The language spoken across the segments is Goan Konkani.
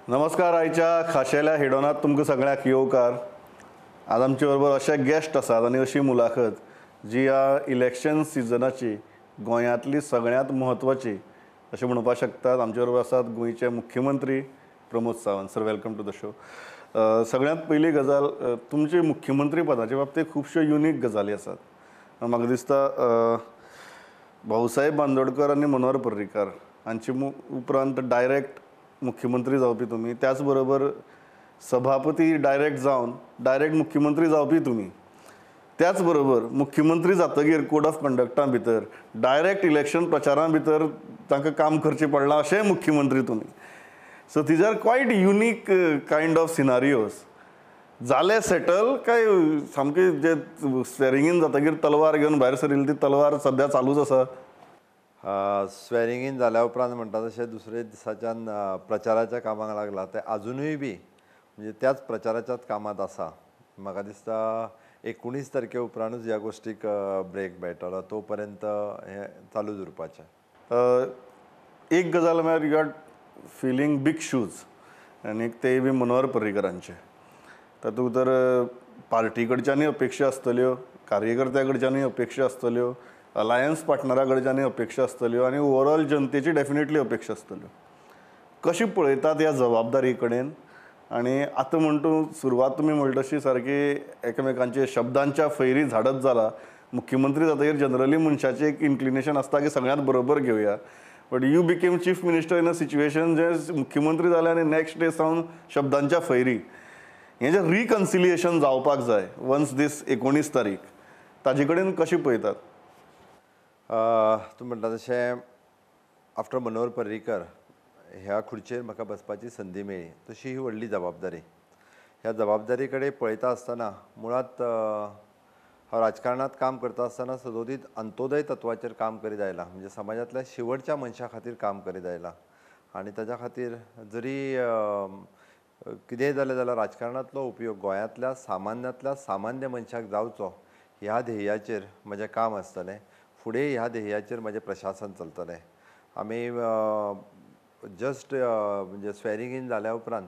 नमस्कार. आयच्या खाशेल्या हेडोनात तुमकां सगळ्यांक येवकार. आज आमचे बरोबर अशे गेस्ट आसात आनी अशी मुलाखत जी ह्या इलेक्शन सिजनाची गोंयांतली सगळ्यांत म्हत्वाची अशें म्हणपाक शकतात. आमचे बरोबर आसात गोंयचे मुख्यमंत्री Pramod Sawant. Sir, welcome to the show. सगळ्यांत पयली गजाल, तुमचे मुख्यमंत्री पदाचे बाबतींत खुबश्यो युनीक गजाली आसात. म्हाका दिसता भाऊसाहेब बांदोडकर आनी मनोहर पर्रीकार हांचे उपरांत डायरेक्ट मुख्यमंत्री जावपी तुमी, त्याच बरोबर सभापती डायरेक्ट जावन डायरेक्ट मुख्यमंत्री जावपी तुमी, त्याच बरोबर मुख्यमंत्री जातगीर कोड ऑफ कंडक्टा भितर डायरेक्ट इलेक्शन प्रचारा भितर तांकां काम करचें पडलां अशेंय मुख्यमंत्री तुमी. So these are quite unique kind of scenarios. जाले सेटल काय सामके जे स्वेरिंग इन जातगीर तलवार घेवन भायर सरिल्ली ती तलवार सद्या चालूच आसा? स्वेरिंग इन जाल्या उपरांत म्हणटा तशें दुसरे दिसाच्यान प्रचाराच्या कामाक लागला, ते आजुनूय बी म्हणजे त्याच प्रचाराच्याच कामांत आसा. म्हाका दिसता 19 तारखे उपरांतूच ह्या गोश्टीक ब्रेक मेळटलो, तो पर्यंत हें चालूच उरपाचें. एक गजाल म्हळ्यार you are filling big shoes आनी ते बी मनोहर पर्रीकरांचे. तातूंत तर पार्टी कडच्यानूय अपेक्षा आसतल्यो, कार्यकर्त्या कडच्यानूय अपेक्षा आसतल्यो, अलायन्स पार्टनरा कडच्यानूय अपेक्षा आसतल्यो आनी ओवरऑल जनतेची डेफिनेटली अपेक्षा आसतल्यो. कशी पळयतात ह्या जबाबदारी कडेन? आनी आतां म्हण तूं सुरवात तुमी म्हणटा तशी सारकी एकामेकांचे शब्दांच्या फैरी झाडत जाला. मुख्यमंत्री जातकीर जनरली मनशाचें एक इन्क्लिनेशन आसता की सगळ्यांत बरोबर घेवया, but you became chief minister in a situation जे मुख्यमंत्री जाले आनी नेक्स्ट डे सावन शब्दांच्या फैरी. हें जें रिकन्सिलिएशन जावपाक जाय वन्स दीस 19 तारीख, ताजे कडेन कशी पळयतात? तूं म्हणटा तशें आफ्टर मनोहर पर्रीकर ह्या खुर्चेर म्हाका बसपाची संदी मेळ्ळी, तशी ही व्हडली जबाबदारी. ह्या जबाबदारी कडेन पळयता आसतना मुळांत हांव राजकारणांत काम करता आसतना सदोदीत अंत्योदय तत्वाचेर काम करीत आयलां, म्हणजे समाजांतल्या शेवटच्या मनशा खातीर काम करीत आयलां. आनी ताच्या खातीर जरी कितेंय जालें जाल्यार राजकारणांतलो उपयोग गोंयांतल्या सामान्यांतल्या सामान्य मनशाक जावचो ह्या ध्येयाचेर म्हजें काम आसतलें. फुडें ह्या ध्येयाचेर म्हजें प्रशासन चलतलें. आमी जस्ट म्हणजे स्वेरिंग इन जाल्या उपरांत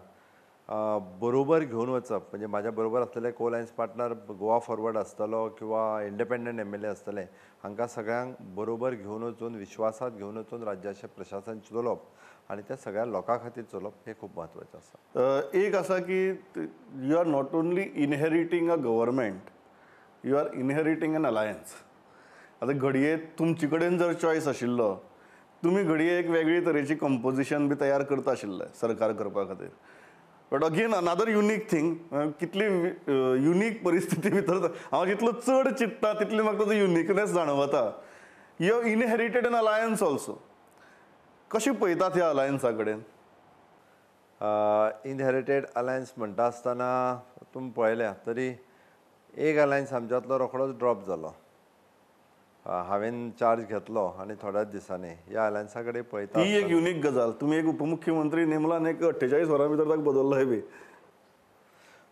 बरोबर घेवन वचप, म्हणजे म्हाज्या बरोबर आसलेले co alliance partner Goa forward आसतलो किंवा इंडिपेंडंट MLA आसतले, हांकां सगळ्यांक बरोबर घेवन वचून विश्वासात घेवन वचून राज्याचें प्रशासन चलोवप आनी त्या सगळ्या लोकां खातीर चलोवप हें खूब म्हत्वाचें आसा. एक आसा की you are not only inheriting a government, you are inheriting an alliance. आतां घडये तुमचे कडेन जर चॉयस आशिल्लो, तुमी घडये एक वेगळी तरेची कंपोजिशन बी तयार करता आशिल्ले सरकार करपा खातीर. But again another unique thing, कितली युनीक परिस्थिती भितर हांव जितलो चड चिंत्ता तितली म्हाका ताजो युनिकनेस जाणवता. You have inherited an alliance also. कशी पळयतात ह्या अलायन्सा कडेन? इनहेरिटेड अलायन्स म्हणटा आसतना तुमी पळयल्या तरी एक अलायन्स आमच्यांतलो रोखडोच ड्रॉप जालो. हांवें चार्ज घेतलो आनी थोड्याच दिसांनी ह्या अलायन्सा कडेन पळयता ही एक युनीक गजाल. तुमी एक उपमुख्यमंत्री नेमला आनी एक 48 वरां भितर ताका बदल्लो बी.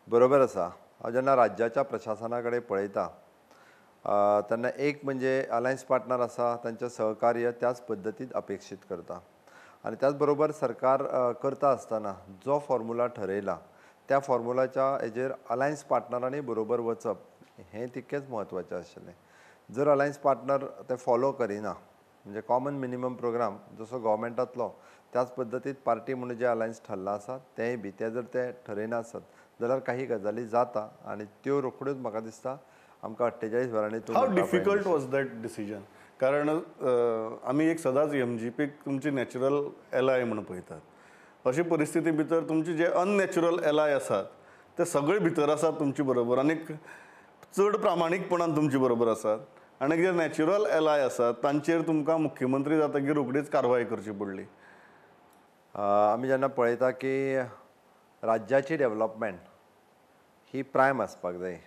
बरोबर आसा. हांव जेन्ना राज्याच्या प्रशासना कडेन पळयता तेन्ना एक म्हणजे अलायन्स पार्टनर आसा तांचें सहकार्य त्याच पद्दतीन अपेक्षीत करता आनी त्याच बरोबर सरकार करता आसतना जो फॉर्मुला ठरयला त्या फॉर्मुलाच्या हेजेर अलायन्स पार्टनरांनी बरोबर वचप हें तितकेंच म्हत्वाचें आशिल्लें. जर अलायन्स पार्टनर ते फॉलो करिना, म्हणजे कॉमन मिनिमम प्रोग्राम जसो गव्हर्मेंटांतलो त्याच पद्दतीन पार्टी म्हणून जे अलायन्स ठरलां आसा तेंय बी ते जर ते ठरयना आसत जाल्यार काही गजाली जाता आनी त्यो रोखड्योच म्हाका दिसता आमकां 48 वरांनी. How difficult was that decision? कारण आमी एक सदांच MGPक तुमची नॅचरल एलाय म्हणून पळयतात. अशी परिस्थिती भितर तुमचे जे अननॅचरल एलाय आसात ते सगळे भितर आसात तुमचे बरोबर आनी चड प्रामाणीकपणान तुमचे बरोबर आसात, आनी जे नॅचरल एलाय आसात तांचेर तुमकां मुख्यमंत्री जातकीर रोखडीच कारवाय करची पडली. आमी जेन्ना पळयता की राज्याची डेवलपमेंट ही प्रायम आसपाक जाय.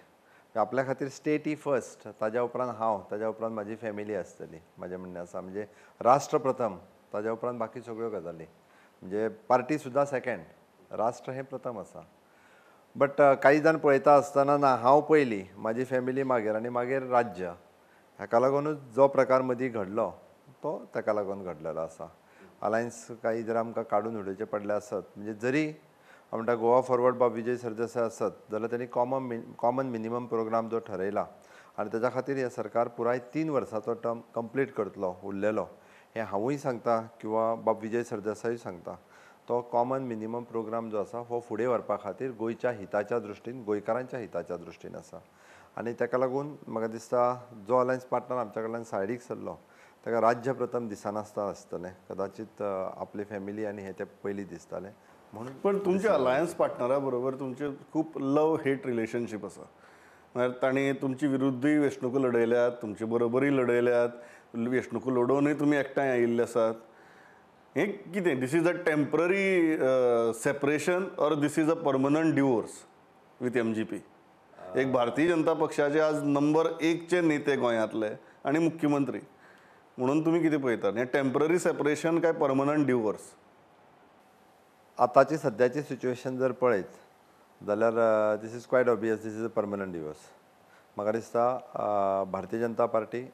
आपल्या खातीर स्टेट ही फर्स्ट, ताज्या उपरांत हांव, ताज्या उपरांत म्हाजी फॅमिली आसतली. म्हाजें म्हणणें आसा म्हणजे राष्ट्र प्रथम, ताज्या उपरांत बाकी सगळ्यो गजाली, म्हणजे पार्टी सुद्दां सेकेंड, राष्ट्र हें प्रथम आसा. बट कांय जाण पळयता आसतना ना हांव पयलीं, म्हाजी फॅमिली मागीर आनी मागीर राज्य, हाका लागूनच जो प्रकार मदीं घडलो तो ताका लागून घडलेलो आसा. अलायन्स काही जर आमकां काडून उडोवचें पडलें आसत, म्हणजे जरी हांव म्हणटा गोवा फॉरवर्ड बाब विजय सरदेसाय आसत जाल्यार तेणी कॉमन मिनिमम प्रोग्राम जो ठरयला आनी तेज्या खातीर हें सरकार पुराय 3 वर्साचो टर्म कंप्लीट करतलो उरलेलो, हें हांवूय सांगता किंवा बाब विजय सरदेसायूय सांगता. तो कॉमन मिनिमम प्रोग्राम जो आसा हो फुडें व्हरपा खातीर गोंयच्या हिताच्या दृश्टीन, गोंयकारांच्या हिताच्या दृश्टीन आसा. आनी ताका लागून म्हाका दिसता जो अलायन्स पार्टनर आमच्या कडल्यान सायडीक सरलो ताका राज्य प्रथम दिसनासता आसतलें, कदाचित आपली फॅमिली आनी हें तें पयलीं दिसतालें म्हणून. पण तुमच्या अलायन्स पार्टनरा बरोबर तुमचे खूब लव हेट रिलेशनशीप आसा. म्हळ्यार तांणी तुमची विरुद्धूय वेंचणुको लडयल्यात, तुमचे बरोबरूय लडयल्यात, वेंचणुको लडोवनूय तुमी एकठांय आयिल्ले आसात. हें कितें, this is a temporary separation or this is a permanent divorce with MGP? एक भारतीय जनता पक्षाचे आज नंबर 1चे नेते गोंयांतले आनी मुख्यमंत्री म्हणून तुमी कितें पळयतात, हें टेम्पररी सेपरेशन काय परमनंट डिवोर्स? आतांची सद्याची सिच्युएशन जर पळयत जाल्यार this is quite obvious, this is a permanent divorce. म्हाका दिसता भारतीय जनता पार्टी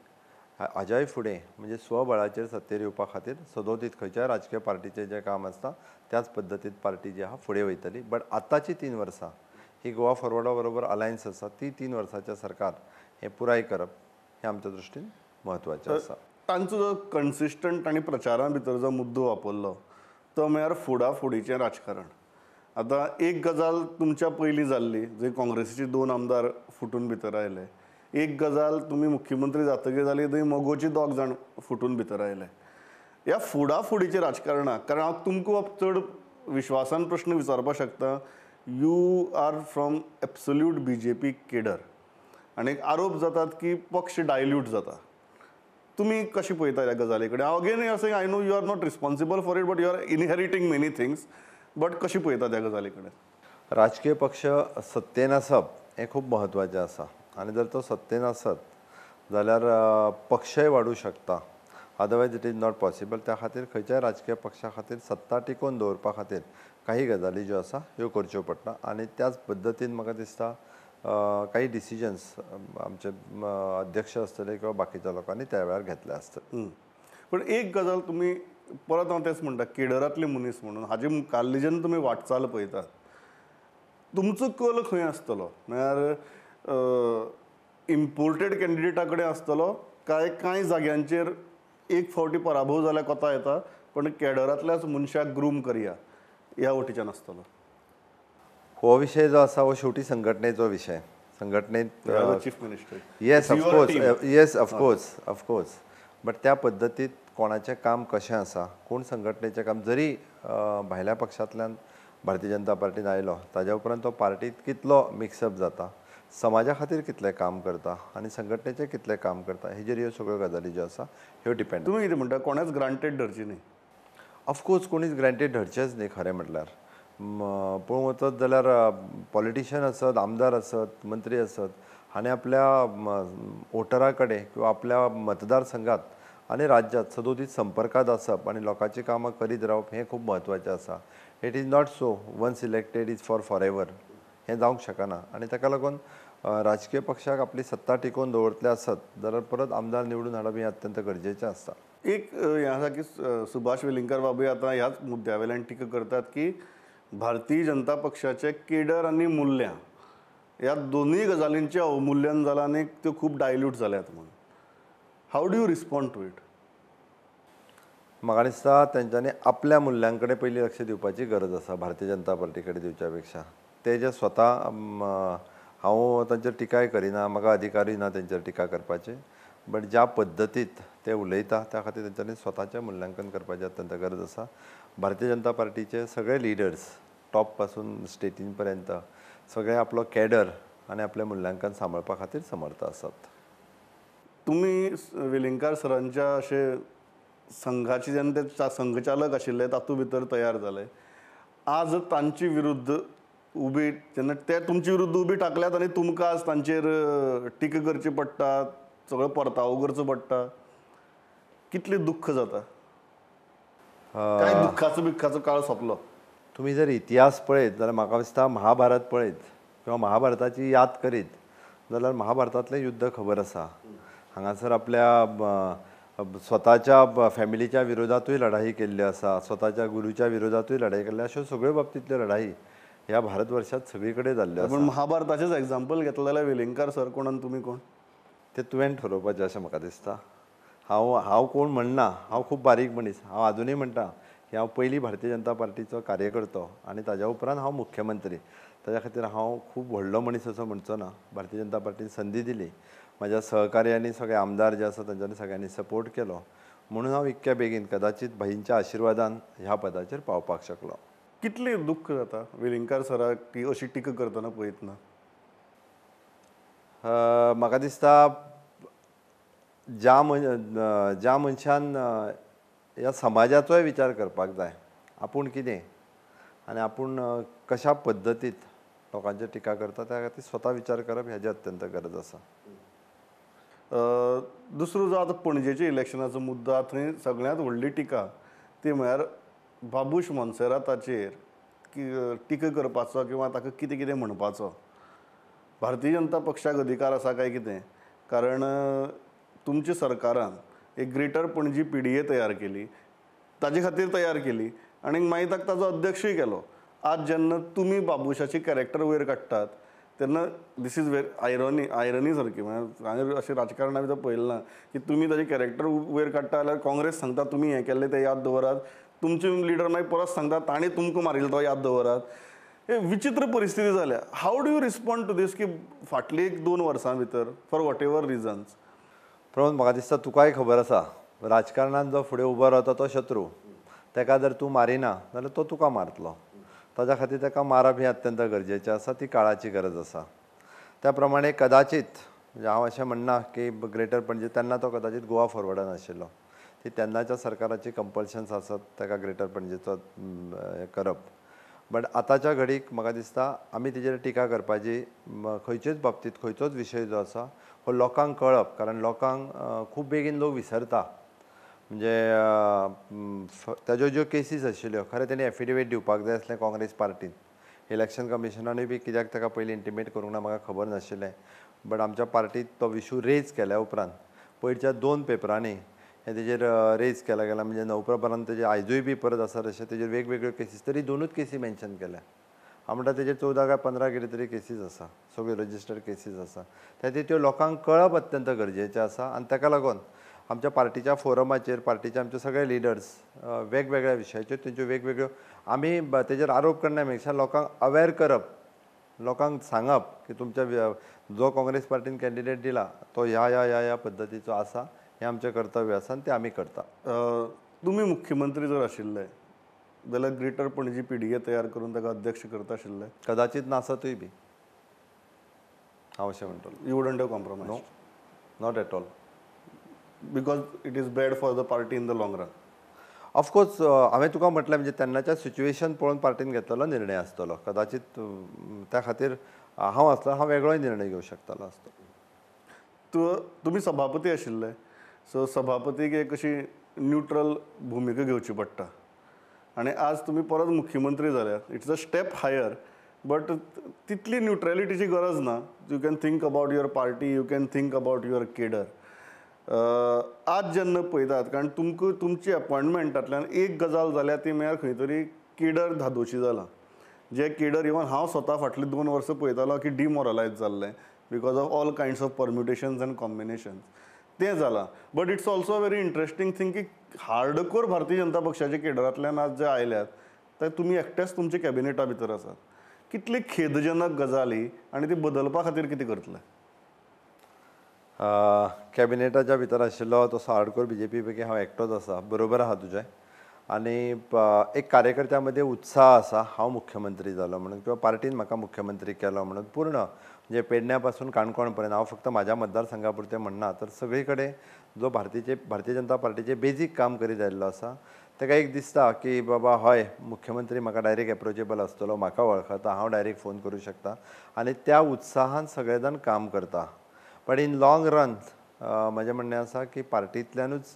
हाज्याय फुडें म्हणजे स्वबळाचेर सत्तेर येवपा खातीर सदोदीत खंयच्याय राजकीय पार्टीचें जें काम आसता त्याच पद्दतीन पार्टी जी आहा फुडें वयतली. बट आतांची 3 वर्सां ही गोवा फॉरवर्डा बरोबर अलायन्स आसा, ती 3 वर्साचें सरकार हें पुराय करप हें आमच्या दृश्टीन म्हत्वाचें आसा. तांचो जो कन्सिस्टंट आनी प्रचारा भितर जो मुद्दो वापरलो तो म्हळ्यार फोडाफोडीचें राजकारण. आतां एक गजाल तुमच्या पयलीं जाल्ली, जंय काँग्रेसीचे 2 आमदार फुटून भितर आयले, एक गजाल तुमी मुख्यमंत्री जातकीर जाली थंय मगोचे 2 जाण फुटून भितर आयले. ह्या फोडाफोडीच्या राजकारणाक, कारण हांव तुमकां चड विश्वासान प्रश्न विचारपाक शकता, you are from absolute BJP cadre आनी एक आरोप जातात की पक्ष डायल्यूट जाता. तुमी कशें पळयता ह्या गजाली कडेन? हांव again you are saying I know you are not responsible for it but you are inheriting many things, but कशें पळयता त्या गजाली कडेन? राजकीय पक्ष सत्तेन आसप हें खूब म्हत्वाचें आसा आनी जर तो सत्तेन आसत जाल्यार पक्षय वाडूं शकता, otherwise it is not possible. त्या खातीर खंयच्याय राजकीय पक्षा खातीर सत्ता टिकोवन दवरपा खातीर काही गजाली ज्यो आसा ह्यो करच्यो पडटा आनी त्याच पद्दतीन म्हाका दिसता काही डिसिजन्स आमचे अध्यक्ष आसतले किंवा बाकीच्या लोकांनी त्या वेळार घेतले आसतले. पण एक गजाल तुमी परत हांव तेंच म्हणटा, केडरांतले मनीस म्हणून हाजे मुखाल्ली जेन्ना तुमी वाटचाल पळयतात तुमचो कल खंय आसतलो? म्हळ्यार इम्पोर्टेड कॅन्डिडेटा कडेन आसतलो काय कांय जाग्यांचेर एक फावटी पराभव जाल्यार कोता येता पण केडरांतल्याच मनशाक ग्रूम करया ह्या वटेच्यान आसतलो? हो विशय जो आसा हो शेवटी संघटनेचो विशय. संघटनेत chief minister, yes of course, yes of course of course, but त्या पद्दतीत कोणाचें काम कशें आसा, कोण संघटनेचें काम जरी भायल्या पक्षांतल्यान भारतीय जनता पार्टीन आयलो ताज्या उपरांत तो पार्टीत कितलो मिक्सअप जाता, समाजा खातीर कितलें काम करता आनी संघटनेचें कितलें काम करता, हेजेर ह्यो सगळ्यो गजाली ज्यो आसा ह्यो डिपेंड. तुमी कितें म्हणटा, कोणेच ग्रांटेड धरची न्ही? ऑफकोर्स कोणीच ग्रांटेड धरचेंच न्ही. खरें म्हटल्यार पळोवंक वचत जाल्यार पॉलिटिशियन आसत, आमदार आसत, मंत्री आसत, हाणें आपल्या वोटरा कडेन किंवा आपल्या मतदारसंघात आनी राज्यांत सदोदीत संपर्कांत आसप आनी लोकांची कामां करीत रावप हें खूब म्हत्वाचें आसा. It is not so once elected is for forever, हें जावंक शकना आनी ताका लागून राजकीय पक्षाक आपली सत्ता टिकोवन दवरतले आसत जाल्यार परत आमदार निवडून हाडप हें अत्यंत गरजेचें आसता. एक हें आसा की सुभाष वेलिंगकार बाबूय आतां ह्याच मुद्द्या वयल्यान टिका करतात की भारतीय जनता पक्षाचे केडर आनी मुल्यां ह्या दोनूय गजालींचें अवमूल्यन जालां आनी त्यो खूब डायल्यूट जाल्यात म्हणून. How do you respond to it? म्हाका दिसता तेंच्यांनी आपल्या मुल्यां कडेन पयलीं लक्ष दिवपाची गरज आसा भारतीय जनता पार्टी कडेन दिवच्या पेक्षा. ते जे स्वता, हांव तांचेर टिकाय करिना, म्हाका अधिकारूय ना तेंचेर टिका करपाची, बट ज्या पद्दतीत ते उलयता त्या खातीर तेंच्यांनी स्वताचें मुल्यांकन करपाची अत्यंत गरज आसा. भारतीय जनता पार्टीचे सगळे लिडर्स टॉप पासून स्टेटीन पर्यंत सगळे आपलो कॅडर आनी आपलें मुल्यांकन सांबाळपा खातीर समर्थ आसात. तुमी वेलिंगकार सरांच्या अशे संघाचे जेन्ना ते संघचालक आशिल्ले तातूंत भितर तयार जाले, आज तांचे विरुद्ध उबी जेन्ना ते तुमचे विरुद्ध उबी टाकल्यात आनी तुमकां आज तांचेर टिका करची पडटा, सगळो परतावो करचो पडटा, कितलें दुख्ख जाता? काय दुख्खाचो बिख्खाचो काळ सोंपलो? तुमी जर इतिहास पळयत जाल्यार म्हाका दिसता महाभारत पळयत किंवा महाभारताची याद करीत जाल्यार महाभारतांतलें युद्ध खबर आसा. हांगासर आपल्या स्वताच्या फॅमिलीच्या विरोधातूय लढाई केल्ल्यो आसा, स्वताच्या गुरूच्या विरोधातूय लढाई केल्ल्यो, अश्यो सगळ्यो बाबतींतल्यो लढाई ह्या भारत वर्षात सगळी कडेन जाल्ल्यो आसा. पूण महाभारताचेच एग्जाम्पल घेतलें जाल्यार वेलिंगकार सर कोण आनी तुमी कोण तें तुवें ठरोवपाचें अशें म्हाका दिसता. हांव हांव कोण म्हणना, हांव खूब बारीक मनीस. हांव आजुनूय म्हणटा की हांव पयलीं भारतीय जनता पार्टीचो कार्यकर्तो आनी ताज्या उपरांत हांव मुख्यमंत्री. ताज्या खातीर हांव खूब व्हडलो मनीस असो म्हणचो ना. भारतीय जनता पार्टीन संदी दिली, म्हाज्या सहकार्यांनी सगळे आमदार जे आसा तांच्यांनी सगळ्यांनी सपोर्ट केलो म्हणून हांव इतक्या बेगीन कदाचित भाईंच्या आशिर्वादान ह्या पदाचेर पावपाक शकलो. कितलें दुख्ख जाता वेलिंगकार सराक की अशी टिका करतना पळयतना? म्हाका दिसता ज्या मनशान ह्या समाजाचोय विचार करपाक जाय, आपूण कितें आनी आपूण कशा पद्दतीत लोकांचेर टिका करता त्या खातीर स्वता विचार करप हेजी अत्यंत गरज आसा. दुसरो जो आतां पणजेच्या इलेक्शनाचो मुद्दो, थंय सगळ्यांत व्हडली टिका ती म्हळ्यार बाबूश मोन्सेराताचेर टिका करपाचो किंवा ताका कितें कितें म्हणपाचो. भारतीय जनता पक्षाक अधिकार आसा काय कितें? कारण तुमच्या सरकारान एक ग्रेटर पणजी PDA तयार केली, ताजे खातीर तयार केली आनी मागीर ताका ताजो अध्यक्षूय केलो. आज जेन्ना तुमी बाबूशाची कॅरेक्टर वयर काडटात तेन्ना this is very irony सारकी. म्हळ्यार हांवें अशें राजकारणा भितर पळयलें ना की तुमी ताजें कॅरेक्टर वयर काडटा जाल्यार काँग्रेस सांगता तुमी हें केल्लें तें याद दवरात, तुमचे लिडर मागीर परत सांगता ताणें तुमकां मारिल्लो तो याद दवरात. हे विचित्र परिस्थिती जाल्या. How do you respond to this की फाटली 1-2 वर्सां भितर for what ever reasons? Pramod, म्हाका दिसता तुकाय खबर आसा, राजकारणांत जो फुडें उबो रावता तो शत्रू, ताका जर तूं मारिना जाल्यार तो तुका मारतलो. ताज्या खातीर ताका मारप हें अत्यंत गरजेचें आसा, ती काळाची गरज आसा. त्या प्रमाणे कदाचित म्हणजे हांव अशें म्हणना की ग्रेटर पणजे तेन्ना तो कदाचित गोवा फॉरवर्डान आशिल्लो, ती तेन्नाच्या सरकाराची कंपल्शन्स आसत ताका ग्रेटर पणजेचो हें करप. बट आतांच्या घडीक म्हाका दिसता आमी तेजेर टिका करपाची खंयचेच बाबतींत खंयचोच विशय जो आसा हो लोकांक कळप, कारण लोकांक खूब बेगीन लोक विसरता. म्हणजे ताज्यो ज्यो केसीस आशिल्ल्यो खरें तेणी एफिडेवीट दिवपाक जाय आसलें काँग्रेस पार्टीन, इलेक्शन कमिशनानूय बी कित्याक ताका पयलीं इंटिमेट करूंक ना म्हाका खबर नाशिल्लें. बट आमच्या पार्टीत तो इशू रेज केल्या उपरांत पयरच्या 2 पेपरांनी हें तेजेर रेज केला गेला. म्हणजे नवप्रभरान तेजेर आयजूय बी परत आसा तशें तेजेर वेगवेगळ्यो केसीस तरी 2च केसी मेन्शन केल्या. हांव म्हणटा तेजेर 14 काय 15 कितें तरी केसीस आसा, सगळ्यो रजिस्टर्ड केसीस आसा. त्या खातीर त्यो लोकांक कळप अत्यंत गरजेचें आसा आनी ताका लागून आमच्या पार्टीच्या फोरमाचेर पार्टीचे आमचे सगळे लिडर्स वेगवेगळ्या विशयाचेर तेंच्यो वेगवेगळ्यो आमी तेजेर आरोप करण्या पेक्षा लोकांक अवेर करप, लोकांक सांगप की तुमच्या जो काँग्रेस पार्टीन कॅन्डिडेट दिला तो ह्या ह्या ह्या ह्या पद्दतीचो आसा, हें आमचें कर्तव्य आसा आनी तें आमी करता. तुमी मुख्यमंत्री जर आशिल्ले जाल्यार ग्रेटर पणजी PDA तयार करून ताका अध्यक्ष करता आशिल्ले? कदाचित नासतूय बी, हांव अशें म्हणटलो. You wouldn't have compromise? No, not at all. Because it is bad for the party in the long run. Of course हांवें तुका म्हटलें म्हणजे तेन्नाच्या सिच्युएशन पळोवन पार्टीन घेतलेलो निर्णय आसतलो, कदाचित त्या खातीर हांव आसलो हांव वेगळोय निर्णय घेवंक शकतालो आसतो. तुमी सभापती आशिल्ले, सो सभापतीक एक अशी न्युट्रल भुमिका घेवची पडटा आनी आज तुमी परत मुख्यमंत्री जाल्यात. It's a step higher, but तितली न्युट्रलिटीची गरज ना. You can think about your party, you can think about your cadre. आज जेन्ना पळयतात, कारण तुमकां तुमची अपॉयंटमेंटांतल्यान एक गजाल जाल्या ती म्हळ्यार खंय तरी केडर धादोशी जाला. जे केडर इवन हांव स्वता फाटलीं 2 वर्सां पळयतालो की डिमोरलायज जाल्लें because of all kinds of permutations and combinations, तें जालां. But it's also very interesting thing की हार्डकोर भारतीय जनता पक्षाच्या केडरांतल्यान आज जे आयल्यात ते तुमी एकटेच तुमच्या कॅबिनेटा भितर आसात. कितली खेदजनक गजाल ही आनी ती बदलपा खातीर कितें करतले? कॅबिनेटाच्या भितर आशिल्लो तसो हार्डकोर BJP पैकी हांव एकटोच आसा, बरोबर आहा तुजें. आनी एक कार्यकर्त्या मदीं उत्साह आसा हांव मुख्यमंत्री जालो म्हणून किंवा पार्टीन म्हाका मुख्यमंत्री केलो म्हणून. पूर्ण म्हणजे पेडण्या पासून काणकोण पर्यंत हांव फक्त म्हाज्या मतदारसंघा पुरतें म्हणना, तर सगळी कडेन जो भारतीय जनता पार्टीचें बेजीक काम करीत आयिल्लो आसा ताका एक दिसता की बाबा हय मुख्यमंत्री म्हाका डायरेक्ट एप्रोचेबल आसतलो, म्हाका वळखता, हांव डायरेक्ट फोन करूं शकता आनी त्या उत्साहान सगळे जाण काम करता. बट इन लाँग रन म्हजें म्हणणें आसा की पार्टींतल्यानूच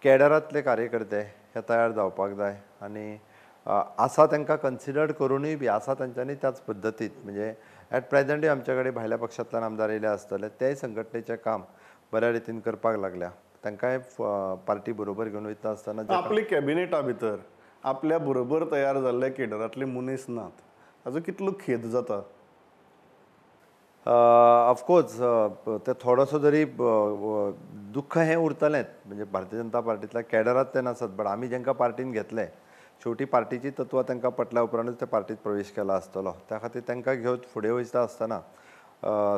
केडरांतले कार्यकर्ते हे तयार जावपाक जाय आनी आसा तांकां कन्सिडर करुनूय बी आसा तांच्यांनी त्याच पद्दतीत म्हणजे एट प्रेझेंटूय आमच्या कडेन भायल्या पक्षांतल्यान आमदार येयले आसतले, तेय संघटनेचें काम बऱ्या रितीन करपाक लागल्या. तांकांय पार्टी बरोबर घेवन वयता आसतना आपली कॅबिनेटा भितर आपल्या बरोबर तयार जाल्ले केडरांतले मनीस नात, ताजो कितलो खेद जाता? ऑफकोर्स ते थोडोसो जरी दुख्ख हें उरतलेंच, म्हणजे भारतीय जनता पार्टींतल्या कॅडरांत ते नासत, बट आमी जेंकां पार्टीन घेतले शेवटी पार्टीची तत्वां तांकां पटल्या उपरांतूच ते पार्टीत प्रवेश केला आसतलो. त्या खातीर तांकां घेवन फुडें वयता आसतना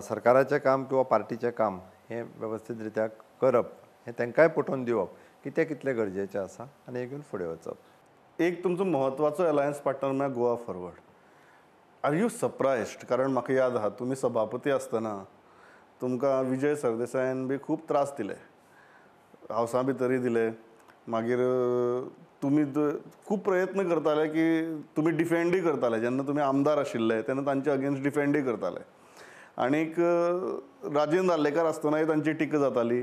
सरकाराचें काम किंवा पार्टीचें काम हें वेवस्थीत रित्या करप, हें तांकांय पटोवन दिवप की तें कितलें गरजेचें आसा आनी हें घेवन फुडें वचप. एक तुमचो म्हत्वाचो अलायन्स पार्टनर म्हळ्यार Goa Forward. Are you surprised? कारण म्हाका याद आहा तुमी सभापती आसतना तुमकां विजय सरदेसायान बी खूब त्रास दिले, हावसा भितरूय दिले, मागीर तुमी खूब प्रयत्न करताले की तुमी डिफेंडूय करताले, जेन्ना तुमी आमदार आशिल्ले तेन्ना तांचे अगेन्स्ट डिफेंडूय करताले. आनीक राजेंद्र आर्लेकर आसतनाय तांची टिका जाताली,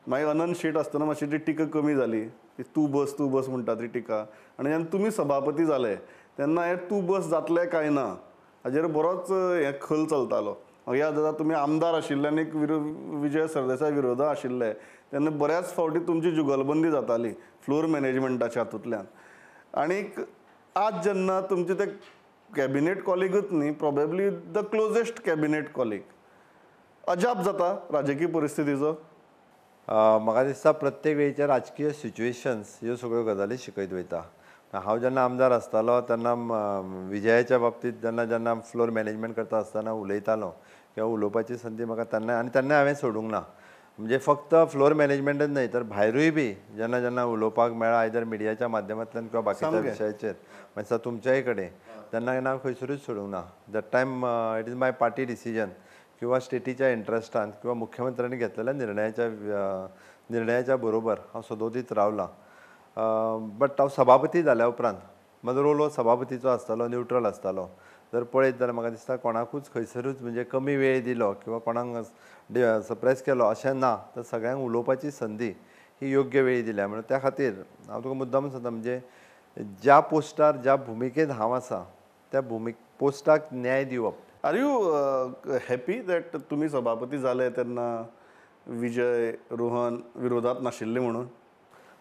मागीर अनंत शेट आसतना मातशी ती टिका कमी जाली, ती तूं बस तूं बस म्हणटा ती टिका. आनी जेन्ना तुमी सभापती जाले तेन्ना हें तूं बस जातलें काय ना हाजेर बरोच हें खल चलतालो. याद जाता तुमी आमदार आशिल्ले आनी विजय सरदेसाय विरोधा आशिल्ले तेन्ना बऱ्याच फावटी तुमची जुगलबंदी जाताली फ्लोर मॅनेजमेंटाच्या हातूंतल्यान. आनीक आज जेन्ना तुमचे ते कॅबिनेट कॉलिगूच न्ही, probably the closest cabinet colleague, अजाप जाता राजकीय परिस्थितीचो? म्हाका दिसता प्रत्येक वेळच्या राजकीय सिच्युएशन्स ह्यो सगळ्यो गजाली शिकयत वयता. हांव जेन्ना आमदार आसतालो तेन्ना विजयाच्या बाबतींत जेन्ना जेन्ना फ्लोर मॅनेजमेंट करता आसतना उलयतालो किंवा उलोवपाची संदी म्हाका तेन्ना, आनी तेन्ना हांवें सोडूंक ना, म्हणजे फक्त फ्लोर मॅनेजमेंटच न्हय तर भायरूय बी जेन्ना जेन्ना उलोवपाक मेळ्ळा आयदर मिडियाच्या माध्यमांतल्यान किंवा बाकीच्या विशयाचेर मातसो तुमच्याय कडेन, तेन्ना केन्ना खंयसरूच सोडूंक ना. That time it is my party decision किंवा स्टेटीच्या इंट्रस्टान किंवा मुख्यमंत्र्यांनी घेतलेल्या निर्णयाच्या बरोबर हांव सदोदीत रावलां. बट हांव सभापती जाल्या उपरांत म्हजो रोल हो सभापतीचो आसतालो, न्युट्रल आसतालो. जर पळयत जाल्यार म्हाका दिसता कोणाकूच खंयसरूच म्हणजे कमी वेळ दिलो किंवा कोणाक सरप्रायज केलो अशें ना, तर सगळ्यांक उलोवपाची संदी ही योग्य वेळी दिल्या. म्हणून त्या खातीर हांव तुका मुद्दाम सांगता, म्हणजे ज्या पोस्टार ज्या भुमिकेंत हांव आसा त्या पोस्टाक न्याय दिवप. Are you happy that तुमी सभापती जाले तेन्ना विजय रोहन विरोधात नाशिल्ले म्हणून?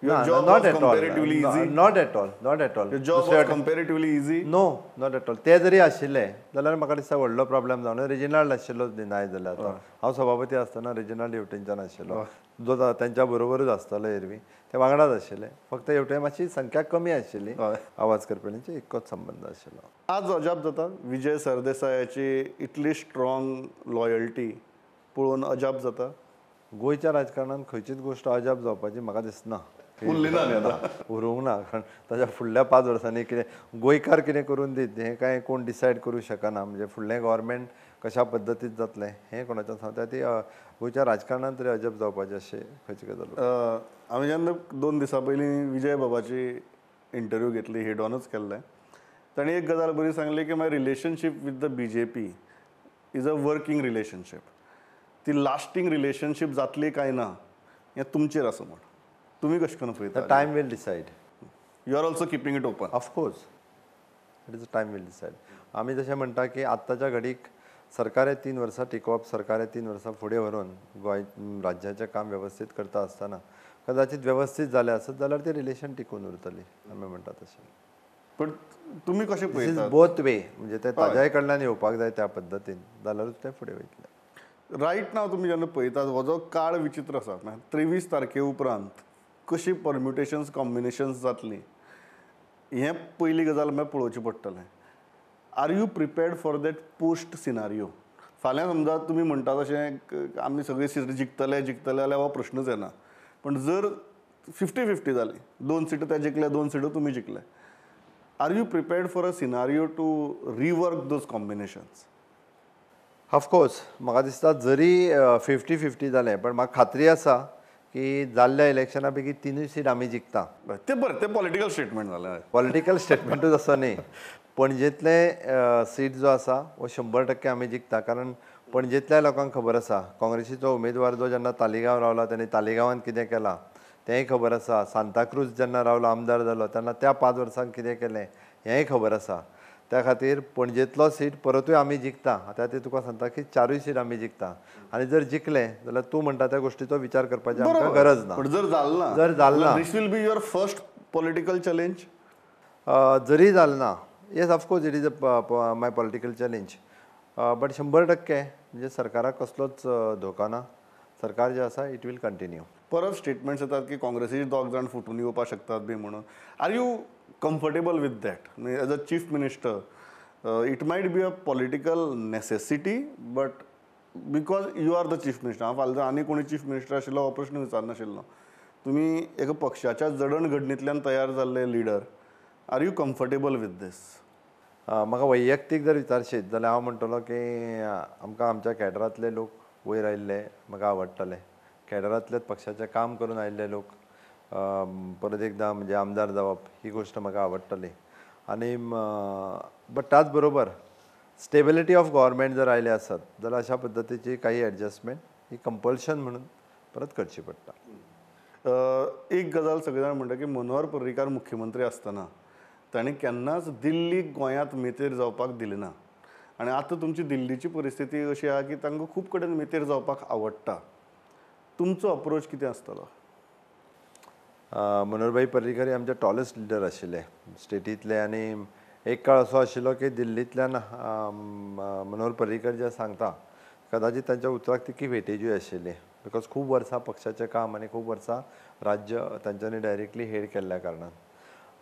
Your job was comparatively easy. Not at all, not at all. Your job was comparatively easy. No, not at all. ते जरी आशिल्ले जाल्यार म्हाका दिसता व्हडलो प्रॉब्लेम जावन रेजिनाल्ड आशिल्लो नाय जाल्यार आतां हांव सभापती आसतना रेजिनाल्ड हेवटेनच्यान आशिल्लो, जो तांच्या बरोबरूच आसतालो, एरवी ते वांगडाच आशिल्ले, फक्त हेवटेन मातशी संख्या कमी आशिल्ली, आवाज करप्यांचे एकच संबंद आशिल्लो. आज अजाप जाता विजय सरदेसायाची इतली स्ट्रॉंग लॉयल्टी पळोवन अजाप जाता? गोंयच्या राजकारणांत खंयचीच गोश्ट अजाप जावपाची म्हाका दिसना, उरूंक ना, कारण ताच्या फुडल्या 5 वर्सांनी कितें गोंयकार कितें करून दीत हें कांय कोण डिसायड करूं शकना. म्हणजे फुडलें गव्हर्मेंट कशा पद्दतीन जातलें हें कोणाच्यान सांगता, ती गोंयच्या राजकारणांत तरी अजाप जावपाचें अशें खंयची गजाल. हांवें जेन्ना 2 दिसां पयलीं विजय बाबाची इंटरव्यू घेतली, हेडॉनूच केल्लें, ताणें एक गजाल बरी सांगली की my relationship with the BJP is a working relationship. ती लास्टींग रिलेशनशीप जातली काय ना हें तुमचेर आसा म्हण तुमी कशें करून पळयता? Time will decide. You are also keeping it open. Of course it is time will decide. आमी जशें म्हणटा की आत्ताच्या घडीक सरकार हे 3 वर्सां टिकोवप, सरकार हे 3 वर्सां फुडें व्हरून गोंय राज्याचें काम वेवस्थीत करता आसतना कदाचित वेवस्थीत जालें आसत जाल्यार तें रिलेशन टिकून उरतली, आमी म्हणटा तशें. पण तुमी कशें पळयता? बोथ वे, म्हणजे ते ताज्याय कडल्यान येवपाक जाय त्या पद्दतीन जाल्यारूच तें फुडें वयतलें. रायट नाव तुमी जेन्ना पळयतात हो जो काळ विचित्र आसा, 23 तारखे उपरांत कशी परम्युटेशन्स कॉम्बिनेशन्स जातली हें पयली गजाल म्हळ्यार पळोवचें पडटलें. Are you prepared for that post scenario? फाल्यां समजा तुमी म्हणटा तशें आमी सगळी सीट जिखतले जिखतले जाल्यार हो प्रश्नच येना, पण जर 50-50 जाली, 2 सिटो ते जिखले, 2 सिटो तुमी जिखले, are you prepared for a scenario to rework those combinations? Of course म्हाका दिसता जरी 50-50 जालें पण म्हाका खात्री आसा की जाल्ल्या इलेक्शना पैकी 3 सीट आमी जिखता. ते बरें, ते पॉलिटिकल स्टेटमेंट जालें. पॉलिटिकल स्टेटमेंटूच आसा न्ही, पणजेंतलें सीट जो आसा हो 100% आमी जिखता, कारण पणजेंतल्या लोकांक खबर आसा काँग्रेसीचो उमेदवार जो जेन्ना तालिगांव रावला तेणी तालिगांवांत कितें केलां तेंय खबर आसा, सांताक्रूज जेन्ना रावलो आमदार जालो तेन्ना त्या 5 वर्सांक कितें केलें हेंय खबर आसा. त्या खातीर पणजेंतलो सीट परतूय आमी जिखता. आतां ते तुका सांगता की 4 सीट आमी जिखता आनी जर जिखले जाल्यार तूं म्हणटा त्या गोश्टीचो विचार करपाची आमकां गरज ना. जर जालें जर जालें ना this will be your first political challenge. जरी जालें ना, yes of course it is a my political challenge, but 100% म्हणजे सरकाराक कसलोच धोका ना. सरकार जें आसा it will continue. परत स्टेटमेंट्स येतात की काँग्रेसीचे 2 जाण फुटून येवपाक शकतात बी म्हणून. Are you comfortable with that? As a chief minister it might be a political necessity, but because you are the chief minister. हांव फाल्यां आनी कोणी चीफ मिनिस्टर आशिल्लो हो प्रश्न विचारनाशिल्लो. तुमी एका पक्षाच्या जडणघडणींतल्यान तयार जाल्ले leader, are you comfortable with this? म्हाका वैयक्तीक जर विचारशीत जाल्यार हांव म्हणटलो की आमकां आमच्या कॅडरांतले लोक वयर आयिल्ले म्हाका आवडटले. कॅडरांतलेच पक्षाचें काम करून आयिल्ले लोक परत एकदां म्हणजे आमदार जावप ही गोश्ट म्हाका आवडटली. आनी बट त्याच बरोबर स्टेबिलिटी ऑफ गव्हर्मेंट जर आयलें आसत जाल्यार अशा पद्दतीची काही एडजस्टमेंट ही कंपल्शन म्हणून परत करची पडटा. एक गजाल सगळे जाण म्हणटा की मनोहर पर्रीकार मुख्यमंत्री आसतना ताणें केन्नाच दिल्लीक गोंयांत मेतेर जावपाक दिली ना, आनी आतां तुमची दिल्लीची परिस्थिती अशी आहा की तांकां खूब कडेन मेतेर जावपाक आवडटा. तुमचो अप्रोच कितें आसतलो? मनोहरभाई पर्रीकर हे आमचे टॉलेस्ट लिडर आशिल्ले स्टेटींतले, आनी एक काळ असो आशिल्लो की दिल्लींतल्यान मनोहर पर्रीकर जे सांगता कदाचित तांच्या उतराक तितकी वेटेजूय आशिल्ली, because खूब वर्सां पक्षाचें काम आनी खूब वर्सां राज्य तांच्यांनी डायरेक्टली हेड केल्ल्या कारणान.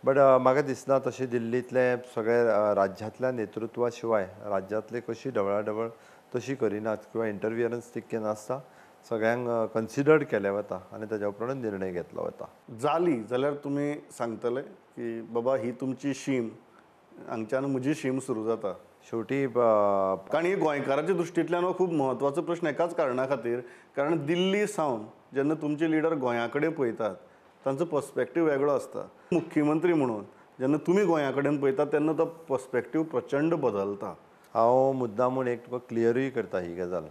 बट म्हाका दिसना तशी दिल्लींतले सगळे राज्यांतल्या नेतृत्वा शिवाय राज्यांतले कशी ढवळाढवळ तशी करिनात किंवा इंटरफियरन्स तितकें नासता, सगळ्यांक कन्सिडर्ड केलें वता आनी ताज्या उपरांत निर्णय घेतलो वता. जाली जाल्यार तुमी सांगतले की बाबा ही तुमची शीम, हांगच्यान म्हजी शीम सुरू जाता शेवटी? कारण ही गोंयकाराच्या दृश्टींतल्यान हो खूब म्हत्वाचो प्रश्न एकाच कारणा खातीर, कारण दिल्ली सावन जेन्ना तुमचे लिडर गोंया कडेन पळयतात तांचो पर्सपेक्टीव वेगळो आसता. मुख्यमंत्री म्हणून जेन्ना तुमी गोंया कडेन पळयतात तेन्ना तो पर्सपेक्टीव प्रचंड बदलता. हांव मुद्दामून एक तुका क्लियरूय करता ही गजाल.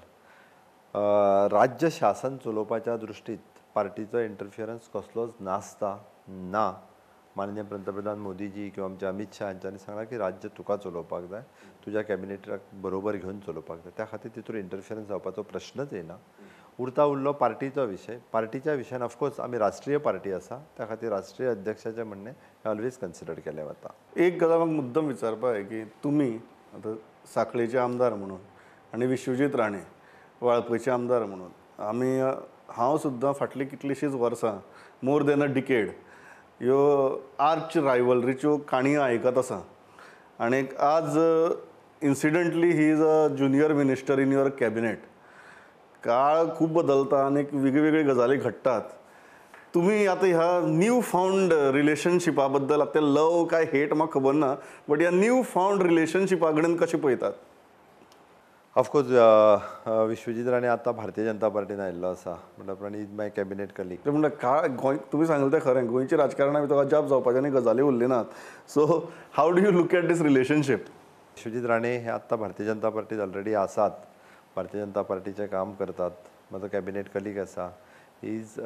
राज्य शासन चलोवपाच्या दृश्टीत पार्टीचो इंटरफियरन्स कसलोच नासता ना. माननीय पंतप्रधान मोदीजी किंवा आमचे अमित शाह हांच्यांनी सांगलां की राज्य तुका चलोवपाक जाय, तुज्या कॅबिनेटाक बरोबर घेवन चलोवपाक जाय. त्या खातीर तितून इंटरफियरन्स जावपाचो प्रश्नच येना. उरता उरलो पार्टीचो विशय. पार्टीच्या विशयान ऑफकोर्स आमी राष्ट्रीय पार्टी आसा, त्या खातीर राष्ट्रीय अध्यक्षाचें म्हणणें हें ऑलवेज कन्सिडर केलें वता. एक गजाल म्हाका मुद्दम विचारपा जाय की तुमी आतां सांखळेचे आमदार म्हणून आनी विश्वजीत राणे वाळपयचे आमदार म्हणून, आमी हांव सुद्दां फाटलीं कितलींशींच वर्सां मोर देन अ डिकेड ह्यो आर्च रायवलरीच्यो काणयो आयकत आसा, आनी आज incidentally he is a junior minister in your cabinet. काळ खूब बदलता आनी वेगळी वेगळी गजाली घडटात. तुमी आतां ह्या न्यू फावंड रिलेशनशिपा बद्दल, आतां लव काय हेट म्हाका खबर ना, बट ह्या न्यू फावंड रिलेशनशिपा कडेन कशें पळयतात? ऑफकोर्स विश्वजीत राणे आतां भारतीय जनता पार्टीन आयिल्लो आसा, म्हणटा उपरांत is my cabinet colleague. ते म्हणटा काळ गोंय तुमी सांगलें तें खरें, गोंयच्या राजकारणा भितर अजाप जावपाचे आनी गजाली उरली नात. So how do you look at this relationship? Vishwajit Rane हे आत्तां भारतीय जनता पार्टीत ऑलरेडी आसात, भारतीय जनता पार्टीचें काम करतात, म्हजो कॅबिनेट कलीग आसा. Is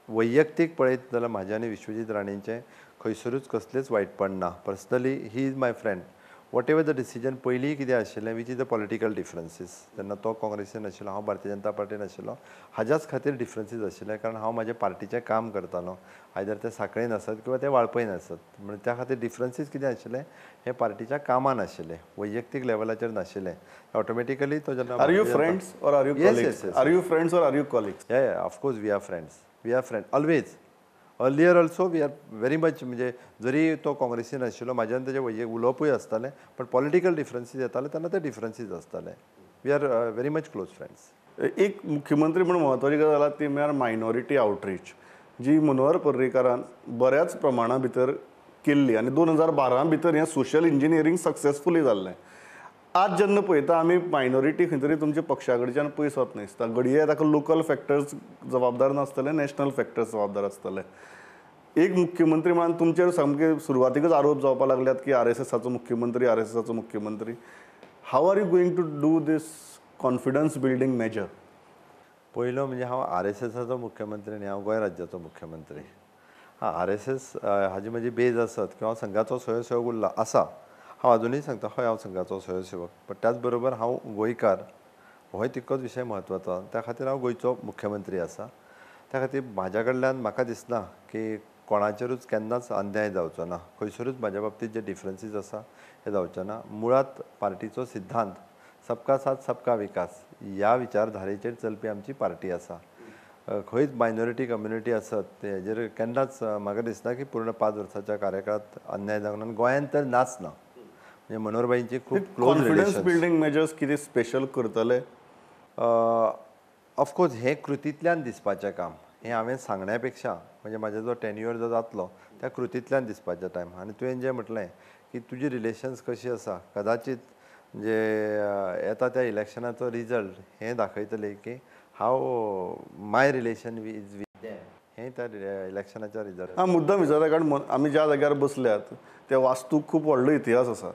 वैयक्तीक पळयत जाल्यार म्हाजें आनी विश्वजीत राणेचें खंयसरूच कसलेंच वायटपण ना. Personally he is my friend. Whatever the decision पयलीं कितें आशिल्लें which is the political differences, तेन्ना तो काँग्रेसीन आशिल्लो, हांव भारतीय जनता पार्टीन आशिल्लो, हाज्याच खातीर डिफरन्सीस आशिल्ले, कारण हांव म्हाज्या पार्टीचें काम करतालो, आयदर ते सांखळेन आसत किंवा ते वाळपयन आसत, म्हणून त्या खातीर डिफरन्सीस कितें आशिल्ले हे पार्टीच्या कामान आशिल्ले, वैयक्तीक लेवलाचेर नाशिल्ले. ऑटोमॅटिकली तो जेन्ना are you friends or are you colleagues? Are you friends or are you colleagues? Yeah yeah of course we are friends, we are friend always. Earlier also we are very much, म्हणजे जरी तो काँग्रेसीन आशिल्लो म्हाज्यान तेजें वैयक्तीक उलोवपूय आसतालें, पण पॉलिटिकल डिफरन्सीस येताले तेन्ना ते डिफरन्सीस आसताले. We are very much close friends. एक मुख्यमंत्री म्हणून म्हत्वाची गजाल आसा ती म्हळ्यार मायनॉरिटी आउटरीच, जी मनोहर पर्रीकारान बऱ्याच प्रमाणा भितर केल्ली आनी 2012 भितर हें सोशल इंजिनियरींग सक्सेसफुली जाल्लें. आज जेन्ना पळयता आमी मायनॉरिटी खंय तरी तुमच्या पक्षा कडच्यान पयस वतना दिसता. घडये ताका लोकल फॅक्टर्स जबाबदार नासतले, नॅशनल फॅक्टर्स जबाबदार आसतले. एक मुख्यमंत्री म्हणून तुमचेर सामके सुरवातीकच आरोप जावपाक लागल्यात की आर एस एसाचो मुख्यमंत्री, आर एस एसाचो मुख्यमंत्री. How are you going to do this confidence building measure? पयलो म्हणजे हांव आर एस एसाचो मुख्यमंत्री न्ही, हांव गोंय राज्याचो मुख्यमंत्री. हां, आर एस एस हाजी म्हजी बेज आसत किंवा संघाचो स्वयंसेवक उरला आसा, हांव अजुनूय सांगता, हय हांव संघाचो स्वयंसेवक, बट त्याच बरोबर हांव गोंयकार, होय तितकोच विशय म्हत्वाचो. त्या खातीर हांव गोंयचो मुख्यमंत्री आसा. त्या खातीर म्हाज्या कडल्यान म्हाका दिसना की कोणाचेरूच केन्नाच अन्याय जावचो ना, खंयसरूच म्हाज्या बाबतींत जे डिफरन्सीस आसा हे जावचे ना. मुळांत पार्टीचो सिद्धांत सबका साथ सबका विकास ह्या विचारधारेचेर चलपी आमची पार्टी आसा. खंयच मायनॉरिटी कम्युनिटी आसत ते हेजेर केन्नाच म्हाका दिसना की पूर्ण 5 वर्साच्या कार्यकाळांत अन्याय जावंक ना. गोंयांत तर नाच ना. म्हणजे मनोहरभाईंची खूब क्लोज कॉन्फिडन्स बिल्डींग मेजर्स कितें स्पेशल करतले? ऑफकोर्स हें कृतींतल्यान दिसपाचें काम, हें हांवें सांगण्या पेक्षा म्हणजे म्हाजो जो टेन्युअर जो जातलो त्या कृतींतल्यान दिसपाचें टायम. आनी तुवें जें म्हटलें की तुजी रिलेशन्स कशी आसा, कदाचित म्हणजे येता त्या इलेक्शनाचो रिजल्ट हें दाखयतलें की how my relation is with them, हें त्या इलेक्शनाच्या रिजल्ट. हां, मुद्दाम विचारता कारण आमी ज्या जाग्यार बसल्यात त्या वास्तूक खूब व्हडलो इतिहास आसा.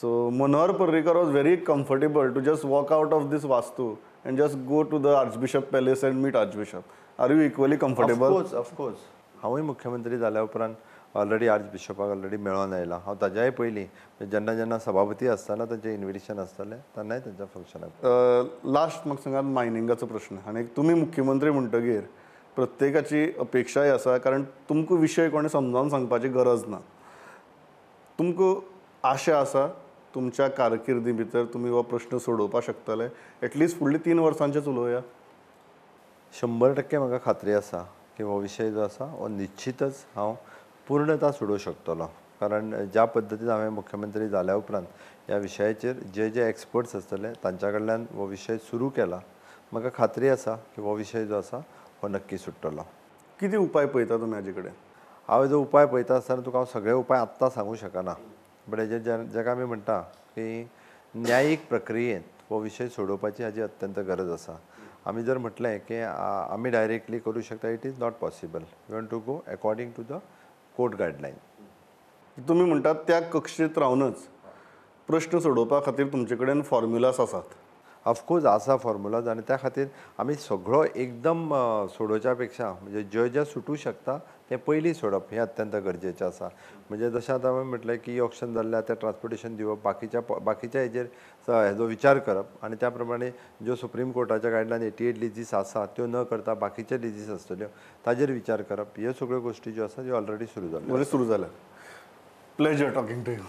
So Manohar Parrikar was very comfortable to just walk out of this vastu and just go to the Archbishop Palace and meet Archbishop. Are you equally comfortable? Of course, of course. हांवूय मुख्यमंत्री जाल्या उपरांत ऑलरेडी आर्चबिशपाक ऑलरेडी मेळोन आयला. हांव ताज्याय पयलीं जेन्ना जेन्ना सभापती आसतना तांचें इन्विटेशन आसतालें तेन्नाय तांच्या फंक्शनाक. लास्ट म्हाका सांगात मायनिंगाचो प्रश्न. आनी तुमी मुख्यमंत्री म्हणटगीर प्रत्येकाची अपेक्षाय आसा, कारण तुमकां विशय कोणें समजावन सांगपाची गरज ना. तुमकां आशा आसा तुमच्या कारकिर्दी भितर तुमी हो प्रश्न सोडोवपाक शकतले? एटलिस्ट फुडली 3 वर्सांचेच उलोवया. 100% म्हाका खात्री आसा की हो विशय जो आसा हो निश्चितच हांव पूर्णता सोडोवंक शकतलो. कारण ज्या पद्दतीन हांवें मुख्यमंत्री जाल्या उपरांत ह्या विशयाचेर जे जे एक्सपर्ट्स आसतले तांच्या कडल्यान हो विशय सुरू केला, म्हाका खात्री आसा की हो विशय जो आसा हो नक्की सुट्टलो. कितें उपाय पळयता तुमी हाजे कडेन? हांव जो उपाय पळयता आसतना तुका हांव सगळे उपाय आत्तां सांगूंक शकना, बट हेजेर जेका आमी म्हणटा की न्यायीक प्रक्रियेंत हो विशय सोडोवपाची हाजी अत्यंत गरज आसा. आमी जर म्हटलें की आमी डायरेक्टली करूं शकता, it is not possible. You want to go according to the court guideline. तुमी म्हणटात त्या कक्षेंत रावनच प्रश्न सोडोवपा खातीर तुमचे कडेन फॉर्म्युलास आसात? ऑफकोर्स आसा फॉर्म्युलाज, आनी त्या खातीर आमी सगळो एकदम सोडोवच्या पेक्षा म्हणजे जे जे सुटूं शकता तें पयलीं सोडप हें अत्यंत गरजेचें आसा. म्हणजे जशें आतां हांवें म्हटलें की ऑप्शन जाल्लें आतां ट्रान्सपोर्टेशन दिवप, बाकीच्या हेजेर हेजो विचार करप आनी त्या प्रमाणे ज्यो सुप्रीम कोर्टाच्या गायडलायन 88 लिजीस आसा त्यो न करता बाकीचे लिजीस आसतल्यो ताजेर विचार करप, ह्यो सगळ्यो गोश्टी ज्यो आसा त्यो ऑलरेडी सुरू जाल्यो. सुरू जाल्या. Pleasure talking to you.